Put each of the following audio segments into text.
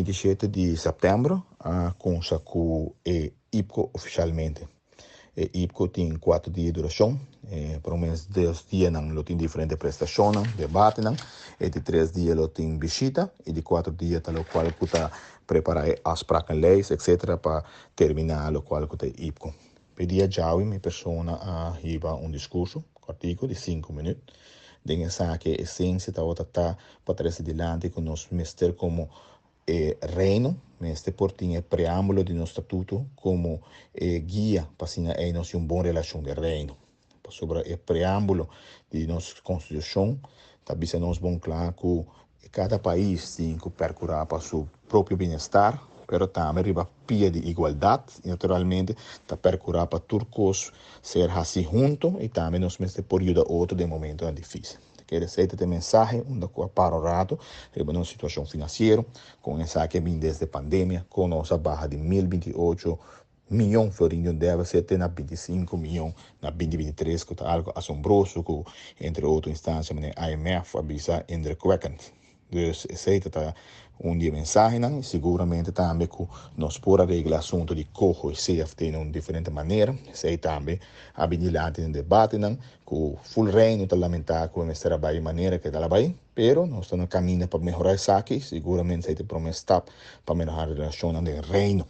27 di sèptèmber a kumsa ku e IPKO ofishalmente. E IPKO tin 4 dia di durashon. E promé dos dianan lo tin diferente prestashonnan, debatenan. E di tres dia lo tin bishita i di kuater dia ta lokual ku ta prepará e afsprakenlijst etcetera pa terminá lokual ku ta e IPKO. P'e dia djawe mi persona a hiba un diskurso kòrtiku di sinku minüt. Den esaki e esensia tabata ta pa trese dilanti ku nos mester komo e Reino mester por tin e preámbulo di nos statuto komo e guia pa asina ei nos tin un bon relashon den Reino. Pasobra e preámbulo di nos konstitushon ta bisa nos bon kla ku kada pais tin ku perkurá pa su propio bienestar, pero tambe riba pia di igualdat i naturalmente ta perkurá pa tur kos ser hasi hunto i tambe nos mester por yuda otro den momentonan difísil. Kere esei ta e mensahe unda ku a para un rato riba nos situashon finansiero, kon esaki a bin desde pandemia, kon nos a baha di 1028 miyon florin di un deficit te na 25 miyon na 2023, ku ta algu asombroso ku entre otro instansia manera IMF a bisa indrukwekkend. Dus esei ta ta un di e mensahenan i siguramente tambe ku nos por a regla asuntu di coho i CFT na un diferente manera. Esei tambe a bin dilanti den debatenan ku ful Reino ta lamentá ku e mester a bai e manera ku e ta la bai, pero nos ta na kaminda pa mehorá esaki i siguramente esei ta e promé stap pa mehorá relashonnan den Reino.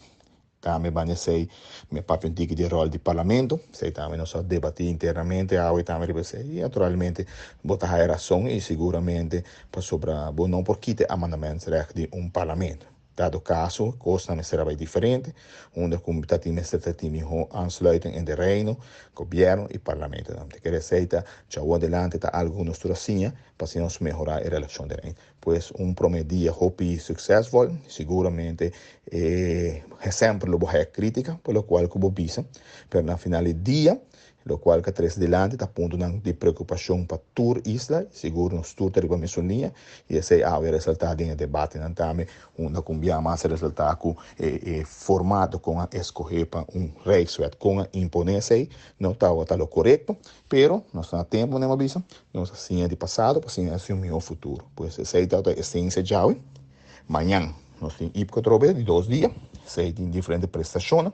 Tambe banda esei mi a papia un tiki di e ròl di parlamento, esei tambe nos a debatí internamente awe tambe riba esei i naturalmente bo ta haya rason i siguramente pasobra bo no por kita e amandamentsrecht di un parlamento. Dado kaso kosnan mester a bai diferente unda ku ta tin mester ta tin mihó aansluiting entre Reino, Gobièrnu i parlamentonan. Ta kere esei ta djawo adelante ta algu ku nos tur a siña pa asina nos mehorá e relashon den Reino. Pues un prome dia hopi succesvol, siguramente e semper lo bo haya critica pa locual cu bo bisa, pero na final di dia locual cu a trece dilanti ta puntonan di preocupacion pa tur isla y sigur nos tur ta riba mesun liña y esey awe a resalta den e debatenan tambe unda cu un bia mas a resalta cu e formato con a escoge pa un Rijkswet con a impone esey no tabata lo corecto. Pero, nos ta na tempu, manera mi a bisa, nos a siña di pasado pa siña haci un mihó futuro. Pues esey ta e esencia djawe. Mañan nos tin IPCO atrobe di dos dia. Esey tin diferente prestacionnan.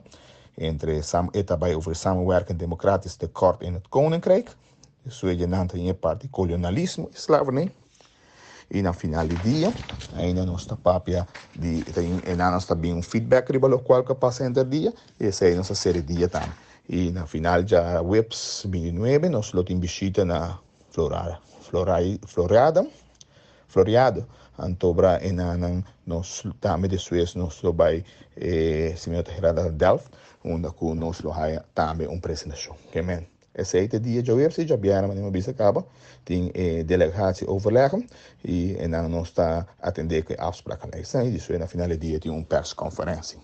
Entre sam e ta bay over samenwerken democratisch tekort in het koninkrijk. Su dje-nan ta in e parti kolonialismo y slavernij. Y na final di dia, ainda nos ta papia di, ta in, e nan nos ta bin un feedback riba locual cu a pasa henter dia, y esey nos a cera e dia tambe. Y na final djaweps 29 nos lo tin bishita na Florada, Florai, Floriada, Floriado, antobra e nanan nos tambe despues nos lo bay, e, si mi no ta herada, Delft, unda cu nos lo haya tambe un presentacion. Ke men. Esei ta e dia djaweps i djabièrnè manera mi a bisa kaba tin e delegatie overleg i einan nos ta atendé ku e afsprakenlijst i despues na final di dia tin un persconferentie.